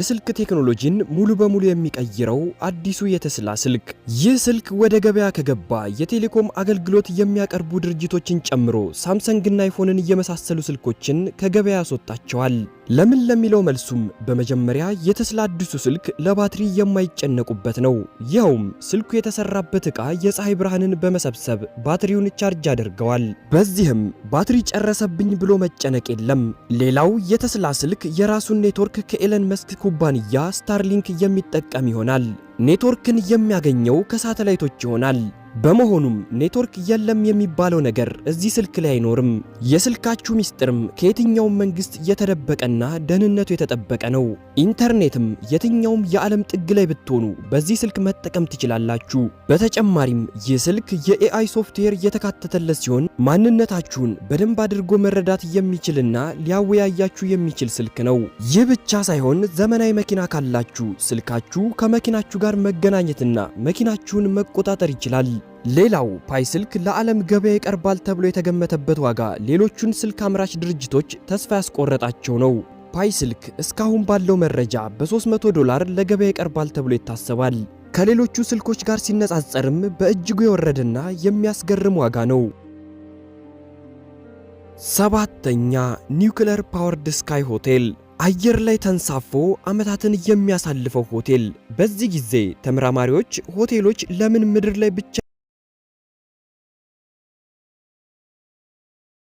የስልክ ቴክኖሎጂን ሙሉ በሙሉ የሚቀይረው አዲሱ የቴስላ ስልክ። ይህ ስልክ ወደ ገበያ ከገባ የቴሌኮም አገልግሎት የሚያቀርቡ ድርጅቶችን ጨምሮ ሳምሰንግና አይፎንን የመሳሰሉ ስልኮችን ከገበያ ያስወጣቸዋል። ለምን ለሚለው መልሱም በመጀመሪያ የቴስላ አዲሱ ስልክ ለባትሪ የማይጨነቁበት ነው። ይኸውም ስልኩ የተሰራበት ዕቃ የፀሐይ ብርሃንን በመሰብሰብ ባትሪውን ቻርጅ ያደርገዋል። በዚህም ባትሪ ጨረሰብኝ ብሎ መጨነቅ የለም። ሌላው የቴስላ ስልክ የራሱን ኔትወርክ ከኤለን መስክ ኩባንያ ስታርሊንክ የሚጠቀም ይሆናል። ኔትወርክን የሚያገኘው ከሳተላይቶች ይሆናል። በመሆኑም ኔትወርክ የለም የሚባለው ነገር እዚህ ስልክ ላይ አይኖርም። የስልካችሁ ሚስጥርም ከየትኛውም መንግስት የተደበቀና ደህንነቱ የተጠበቀ ነው። ኢንተርኔትም የትኛውም የዓለም ጥግ ላይ ብትሆኑ በዚህ ስልክ መጠቀም ትችላላችሁ። በተጨማሪም ይህ ስልክ የ AI software የተካተተለት ሲሆን ማንነታችሁን በደንብ አድርጎ መረዳት የሚችልና ሊያወያያችሁ የሚችል ስልክ ነው። ይህ ብቻ ሳይሆን ዘመናዊ መኪና ካላችሁ ስልካችሁ ከመኪናችሁ ጋር መገናኘትና መኪናችሁን መቆጣጠር ይችላል። ሌላው ፓይ ስልክ ለዓለም ገበያ ይቀርባል ተብሎ የተገመተበት ዋጋ ሌሎቹን ስልክ አምራች ድርጅቶች ተስፋ ያስቆረጣቸው ነው። ፓይ ስልክ እስካሁን ባለው መረጃ በ300 ዶላር ለገበያ ይቀርባል ተብሎ ይታሰባል። ከሌሎቹ ስልኮች ጋር ሲነጻጸርም በእጅጉ የወረደና የሚያስገርም ዋጋ ነው። ሰባተኛ፣ nuclear powered sky hotel። አየር ላይ ተንሳፎ ዓመታትን የሚያሳልፈው ሆቴል። በዚህ ጊዜ ተመራማሪዎች ሆቴሎች ለምን ምድር ላይ ብቻ